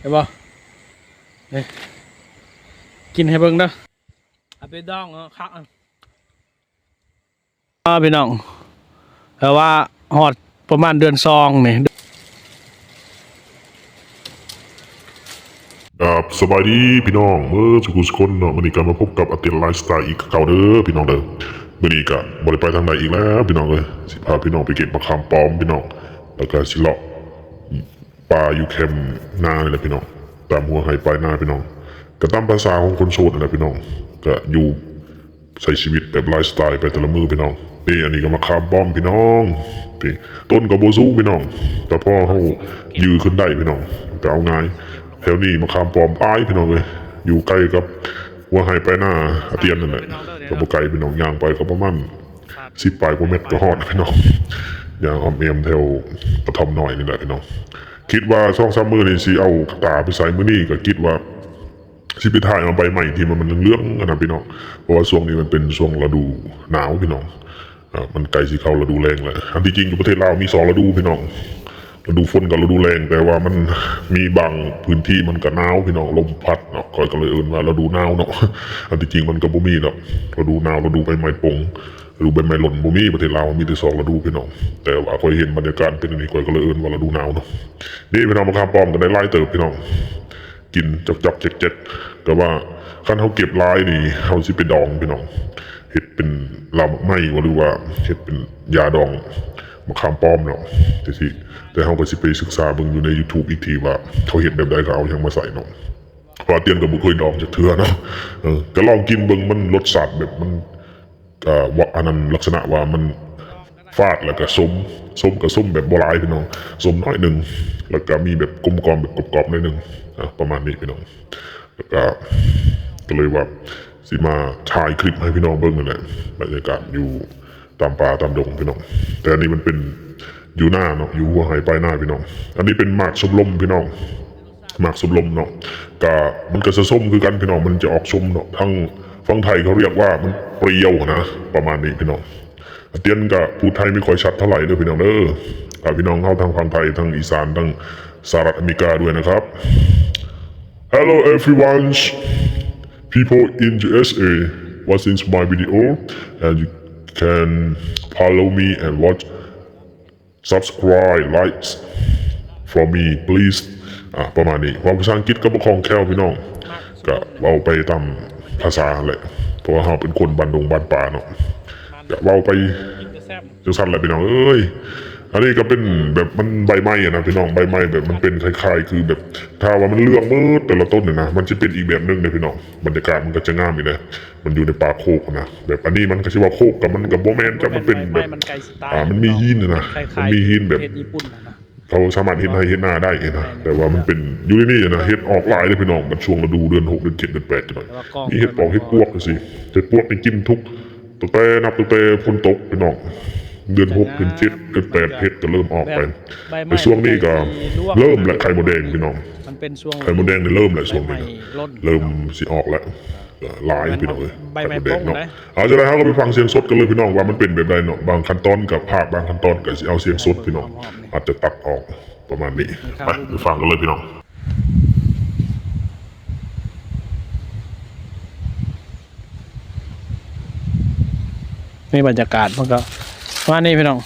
ເຫັນບໍ່? ນີ້ ກິນໃຫ້ເບິ່ງເດີ. ເອົາໄປດອງເນາະ ຄັກ. ອ່າ ພີ່ນ້ອງ ແປວ່າຮອດປະມານເດືອນສອງນີ້. ຄັບ ສະບາຍດີພີ່ນ້ອງເບິດສູ່ຜູ້ສູ່ຄົນເນາະ. ມື້ນີ້ກໍມາພົບກັບອາເຕຍໄລຟ໌ສະໄຕລ໌ອີກຄືເກົ່າເດີພີ່ນ້ອງເດີ. ມື້ນີ້ກໍບໍ່ໄດ້ໄປທາງໃດອີກແລ້ວພີ່ນ້ອງເອີຍ. ຊິພາພີ່ນ້ອງໄປເກັບໝາກຂາມປ້ອມພີ່ນ້ອງ ແລ້ວກໍຊິເລາະປ່າຢູ່ແຄມນານີ້ແຫຼະພີ່ນ້ອງ ຕາມຫົວໄຮ່ປາຍນາພີ່ນ້ອງ. ກໍຕາມພາສາຂອງຄົນໂສດນັ້ນແຫຼະພີ່ນ້ອງ ກໍຢູ່ ໃຊ້ຊີວິດແບບໄລຟ໌ສະໄຕລ໌ໄປແຕ່ລະມື້ພີ່ນ້ອງ. ນີ້ ອັນນີ້ກໍໝາກຂາມປ້ອມພີ່ນ້ອງ ນີ້ ຕົ້ນກໍບໍ່ສູງພີ່ນ້ອງ ແຕ່ພໍເຮົາຢືຂຶ້ນໄດ້ພີ່ນ້ອງ ກໍເອົາງ່າຍ. ແຖວນີ້ໝາກຂາມປ້ອມຫຼາຍພີ່ນ້ອງເອີຍ ຢູ່ໃກ້ກັບຫົວໄຮ່ປາຍນາອາຕຽນນັ້ນແຫຼະ ກໍບໍ່ໄກພີ່ນ້ອງ ຍ່າງໄປກໍປະມານສິບປາຍກວ່າແມັດກໍຮອດພີ່ນ້ອງ. ຍ່າງອ້ອມແອ້ມແຖວກະທ່ອມນ້ອຍນີ້ແຫຼະພີ່ນ້ອງ. ຄິດວ່າສອງສາມມື້ນີ້ຊິເອົາຕາໄປໃສ່ ມື້ນີ້ກໍຄິດວ່າ ຊິໄປຖ່າຍເອົາໃບໄມ້ທີ່ມັນ ມັນເຫຼືອງໆຫັ້ນນະພີ່ນ້ອງ ເພາະວ່າຊ່ວງນີ້ມັນເປັນຊ່ວງລະດູໜາວພີ່ນ້ອງ. ເອີ ມັນໃກ້ຊິເຂົ້າລະດູແລ້ງແລ້ວ. ອັນທີ່ຈິງຢູ່ປະເທດລາວມີສອງລະດູພີ່ນ້ອງ ລະດູຝົນກັບລະດູແລ້ງ ແຕ່ວ່າມັນມີບາງພື້ນທີ່ມັນກໍໜາວພີ່ນ້ອງ ລົມພັດເນາະ ຂ້ອຍກໍເລີຍເອີ້ນວ່າລະດູໜາວເນາະ. ອັນທີ່ຈິງມັນກໍບໍ່ມີດອກ ລະດູໜາວ ລະດູໃບໄມ້ປົ່ງ ລະດູໃບໄມ້ຫຼົ່ນ ບໍ່ມີ. ປະເທດລາວມີແຕ່ສອງລະດູພີ່ນ້ອງ ແຕ່ວ່າຂ້ອຍເຫັນບັນຍາກາດເປັນອັນນີ້ ຂ້ອຍກໍເລີຍເອີ້ນວ່າລະດູໜາວເນາະ. ນີ້ພີ່ນ້ອງ ໝາກຂາມປ້ອມກໍໄດ້ຫຼາຍເຕີບພີ່ນ້ອງ ກິນຈອກໆແຈກໆ. ແຕ່ວ່າຄັນເຮົາເກັບຫຼາຍນີ້ ເຮົາຊິໄປດອງພີ່ນ້ອງ ເຮັດເປັນລາໝາກໄມ້ ຫຼືວ່າເຮັດເປັນຢາດອງໝາກຂາມປ້ອມເນາະ ຈັ່ງຊີ້. ແຕ່ເຮົາກໍຊິໄປສຶກສາເບິ່ງຢູ່ໃນຢູທູບອີກທີວ່າເຂົາເຮັດແບບໃດ ເຂົາເອົາຫຍັງມາໃສ່ເນາະ ເພາະວ່າອາຕຽນກໍບໍ່ເຄີຍດອງຈັກເທື່ອເນາະ. ເອີ ກໍລອງກິນເບິ່ງ ມັນລົດຊາດແບບມັນ ກໍວ່າອັນນັ້ນ ລັກສະນະວ່າມັນຟາດ ແລ້ວກໍສົ້ມ ສົ້ມກໍສົ້ມແບບບໍ່ຫຼາຍພີ່ນ້ອງ ສົ້ມໜ້ອຍໜຶ່ງ ແລ້ວກໍມີແບບກົມກ່ອມ ແບບກອບໆໜ້ອຍໜຶ່ງ ອ່າ ປະມານນີ້ພີ່ນ້ອງ. ແລ້ວກໍ ກໍເລີຍວ່າຊິມາຖ່າຍຄລິບໃຫ້ພີ່ນ້ອງເບິ່ງນັ້ນແຫຼະ ບັນຍາກາດຢູ່ຕາມປ່າຕາມດົງພີ່ນ້ອງ. ແຕ່ອັນນີ້ມັນເປັນຢູ່ນາເນາະ ຢູ່ຫົວໄຮ່ປາຍນາພີ່ນ້ອງ. ອັນນີ້ເປັນໝາກຊົມລົມພີ່ນ້ອງ ໝາກຊົມລົມເນາະ ກະ ມັນກໍຈະສົ້ມຄືກັນພີ່ນ້ອງ ມັນຈະອອກສົ້ມເນາະ. ທາງຝັ່ງໄທເຂົາຮຽກວ່າມັນປຽວນະ ປະມານນີ້ພີ່ນ້ອງ. ອາຕຽນກະພູດໄທບໍ່ຄ່ອຍຊັດເທົ່າໃດເດີພີ່ນ້ອງເດີ ຝາກພີ່ນ້ອງເຮົາທາງຝັ່ງໄທ ທາງອີສານ ທາງສະຫະລັດອາເມລິກາດ້ວຍນະຄັບ. Hello everyone, people in U S A watching my video, and you can follow me and watch subscribe, like for me please. ອ່າ ປະມານນີ້ ເວົ້າພາສາອັງກິດກໍບໍ່ຄ່ອງແຄ້ວພີ່ນ້ອງ ກະເວົ້າໄປຕາມພາສາຫັ້ນແຫຼະ ເພາະວ່າເຮົາເປັນຄົນບ້ານດົງບ້ານປ່າເນາະ ກະເວົ້າໄປຈັ່ງຊັ້ນແຫຼະພີ່ນ້ອງເອີຍ. ອັນນີ້ກໍເປັນແບບມັນໃບໄມ້ນະພີ່ນ້ອງ ໃບໄມ້ແບບມັນເປັນຄ້າຍໆຄືແບບ ຖ້າວ່າມັນເຫຼືອງໝົດແຕ່ລະຕົ້ນນີ້ນະ ມັນຊິເປັນອີກແບບໜຶ່ງເດ້ພີ່ນ້ອງ ບັນຍາກາດມັນກໍຈະງາມອີກເດ້. ມັນຢູ່ໃນປ່າໂຄກນະ ແບບອັນນີ້ມັນກໍຊິວ່າໂຄກ ກໍມັນກໍບໍ່ແມ່ນ ຈັກມັນເປັນແບບ ມັນໃກ້ຊິຕາຍ ອ່າ ມັນມີຫີນນະ ມັນມີຫີນແບບ ເຂົາສາມາດເຮັດໄຮ່ເຮັດນາໄດ້ນະ ແຕ່ວ່າມັນເປັນຢູ່ໃນນີ້ນະ ເຫັດອອກຫຼາຍເດ້ພີ່ນ້ອງ. ບັດຊ່ວງລະດູເດືອນຫົກ ເດືອນເຈັດ ເດືອນແປດ ມີເຫັດປອກເຫັດປວກຈັ່ງຊີ້ ເຫັດປວກນີ້ກິນທຸກ ຕັ້ງແຕ່ ນັບຕັ້ງແຕ່ຝົນຕົກພີ່ນ້ອງ ເດືອນຫົກ ເດືອນເຈັດ ເດືອນແປດ ເຫັດກໍເລີ່ມອອກໄປ. ໃນຊ່ວງນີ້ກໍເລີ່ມແລ້ວ ໄຂ່ມົດແດງພີ່ນ້ອງ ໄຂ່ມົດແດງນີ້ເລີ່ມແລ້ວຊ່ວງນີ້ນະ ເລີ່ມຊິອອກແລ້ວ ຫຼາຍພີ່ນ້ອງເອີຍ ໄຂ່ມົດແດງເນາະ. ເອົາ ຈັ່ງໃດເຮົາກໍໄປຟັງສຽງສົດກັນເລີຍພີ່ນ້ອງ ວ່າມັນເປັນແບບໃດເນາະ ບາງຂັ້ນຕອນກໍພາກ ບາງຂັ້ນຕອນກໍຊິເອົາສຽງສົດພີ່ນ້ອງ ອາດຈະຕັດອອກປະມານນີ້. ໄປ ໄປຟັງກັນເລີຍພີ່ນ້ອງ. ນີ້ບັນຍາກາດມັນກໍປະມານນີ້ພີ່ນ້ອງ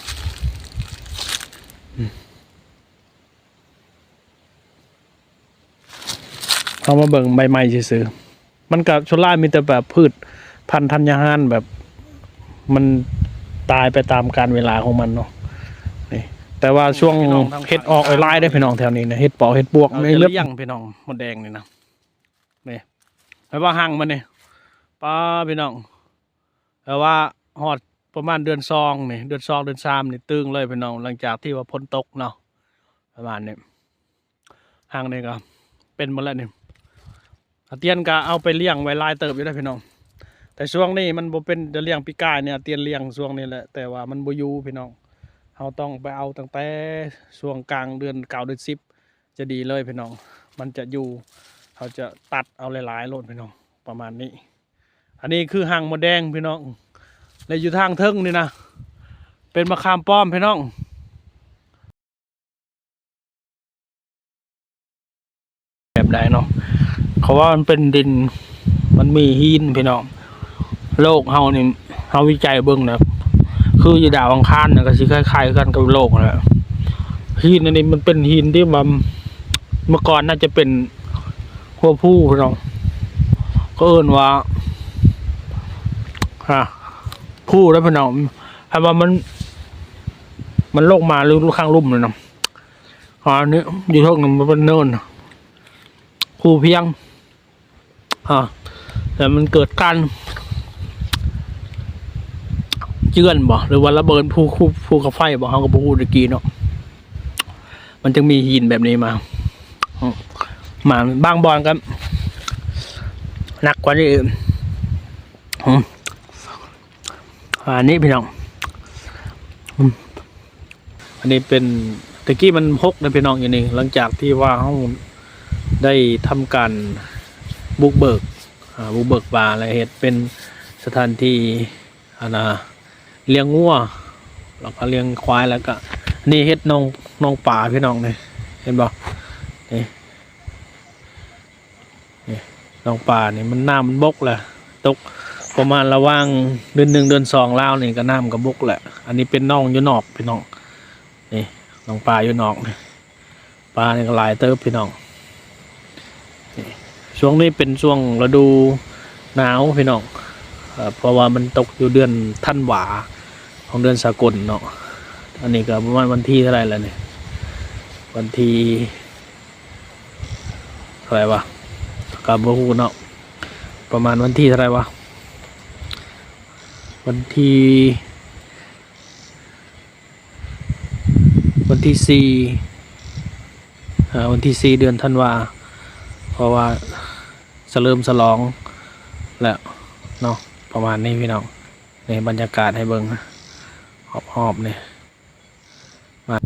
ເຮົາມາເບິ່ງໃບໄມ້ຊື່ໆ ມັນກໍສ່ວນຫຼາຍມີແຕ່ແບບພືດພັນທັນຍາຫານ ແບບມັນຕາຍໄປຕາມການເວລາຂອງມັນເນາະ. ນີ້ ແຕ່ວ່າຊ່ວງເຫັດອອກຫຼາຍໆເດ້ພີ່ນ້ອງ ແຖວນີ້ນະ ເຫັດປອກເຫັດປວກ ເຂົາຈະລ້ຽງພີ່ນ້ອງ ມົດແດງນີ້ນະ ນີ້ ໃຫ້ວ່າຮັງມັນນີ້ ປ້າພີ່ນ້ອງ ແຕ່ວ່າຮອດປະມານເດືອນສອງນີ້ ເດືອນສອງ ເດືອນສາມນີ້ຕຶງເລີຍພີ່ນ້ອງ ຫຼັງຈາກທີ່ວ່າຝົນຕົກເນາະ ປະມານນີ້. ຮັງນີ້ກໍເປັນໝົດແລ້ວນີ້ ອາຕຽນກໍເອົາໄປລ້ຽງໄວ້ຫຼາຍເຕີບຢູ່ເດ້ພີ່ນ້ອງ ແຕ່ຊ່ວງນີ້ມັນບໍ່ເປັນ ຈະລ້ຽງປີກາຍນີ້ ອາຕຽນລ້ຽງຊ່ວງນີ້ແຫຼະ ແຕ່ວ່າມັນບໍ່ຢູ່ພີ່ນ້ອງ. ເຮົາຕ້ອງໄປເອົາຕັ້ງແຕ່ຊ່ວງກາງເດືອນເກົ້າ ເດືອນສິບ ຈະດີເລີຍພີ່ນ້ອງ ມັນຈະຢູ່ ເຮົາຈະຕັດເອົາຫຼາຍໆໂລດພີ່ນ້ອງ ປະມານນີ້. ອັນນີ້ຄືຮັງມົດແດງພີ່ນ້ອງ ແລະຢູ່ທາງເທິງນີ້ນະ ເປັນໝາກຂາມປ້ອມພີ່ນ້ອງ. ໄດ້ເນາະ ເພາະວ່າມັນເປັນດິນ ມັນມີຫີນພີ່ນ້ອງ. ໂລກເຮົານີ້ ເຮົາວິໄຈເບິ່ງນະ ຄືຢູ່ດາວອັງຄານນະ ກໍຊິຄ້າຍໆກັນກັບໂລກຫັ້ນແຫຼະ. ຫີນອັນນີ້ມັນເປັນຫີນທີ່ວ່າ ເມື່ອກ່ອນໜ້າຈະເປັນຫົວພູພີ່ນ້ອງ ກໍເອີ້ນວ່າ ອ່າ ພູເດ້ພີ່ນ້ອງ. ແຕ່ວ່າມັນ ມັນລົງມາຢູ່ຂ້າງລຸ່ມນີ້ນະ ອ່າ ນີ້ຢູ່ເທິງນີ້ມັນເປັນເນີນ ພູພຽງ ອ່າ ແລ້ວມັນເກີດການເຈື່ອນບໍ ຫຼືວ່າລະເບີດພູ ພູ ພູເຂົາໄຟບໍ ເຮົາກໍບໍ່ຮູ້ແຕ່ກີ້ເນາະ. ມັນຈຶ່ງມີຫີນແບບນີ້ມາ ມາ ບາງບ່ອນກໍໜັກກວ່ານີ້ອີກ ອືມ ອັນນີ້ພີ່ນ້ອງ ອືມ ອັນນີ້ເປັນ ແຕ່ກີ້ມັນຮົກເດ້ພີ່ນ້ອງ ຢູ່ນີ້. ຫຼັງຈາກທີ່ວ່າເຮົາໄດ້ທຳການບຸກເບີກ ອ່າ ບຸກເບີກປ່າ ແລະ ເຮັດເປັນສະຖານທີ່ ອັນນ່າ ລ້ຽງງົວ ແລ້ວກໍລ້ຽງຄວາຍ ແລ້ວກໍ ນີ້ເຮັດໜອງ ໜອງປາພີ່ນ້ອງ ນີ້ ເຫັນບໍ່ ນີ້ ນີ້ ໜອງປານີ້ ມັນ ນ້ຳມັນບົກແລ້ວ ຕົກປະມານລະຫວ່າງເດືອນໜຶ່ງເດືອນສອງລາວນີ້ ກໍນ້ຳກໍບົກແລ້ວ. ອັນນີ້ເປັນໜອງຢູ່ນອກພີ່ນ້ອງ ນີ້ ໜອງປາຢູ່ນອກນີ້ ປານີ້ກໍຫຼາຍເຕີບພີ່ນ້ອງ. ນີ້ ຊ່ວງນີ້ເປັນຊ່ວງລະດູໜາວພີ່ນ້ອງ ເອີ ເພາະວ່າມັນຕົກຢູ່ເດືອນທັນວາ ຂອງເດືອນສາກົນເນາະ. ອັນນີ້ກໍປະມານວັນທີເທົ່າໃດແລ້ວນີ້ ວັນທີ ເທົ່າໃດວະ ກໍບໍ່ຮູ້ເນາະ ປະມານວັນທີເທົ່າໃດວະ ວັນທີ ວັນທີສີ່ ເອີ ວັນທີສີ່ເດືອນທັນວາ ເພາະວ່າສະເຫຼີມສະຫຼອງແລ້ວເນາະ ປະມານນີ້ພີ່ນ້ອງ. ນີ້ບັນຍາກາດໃຫ້ເບິ່ງຮອບໆນີ້ ມາ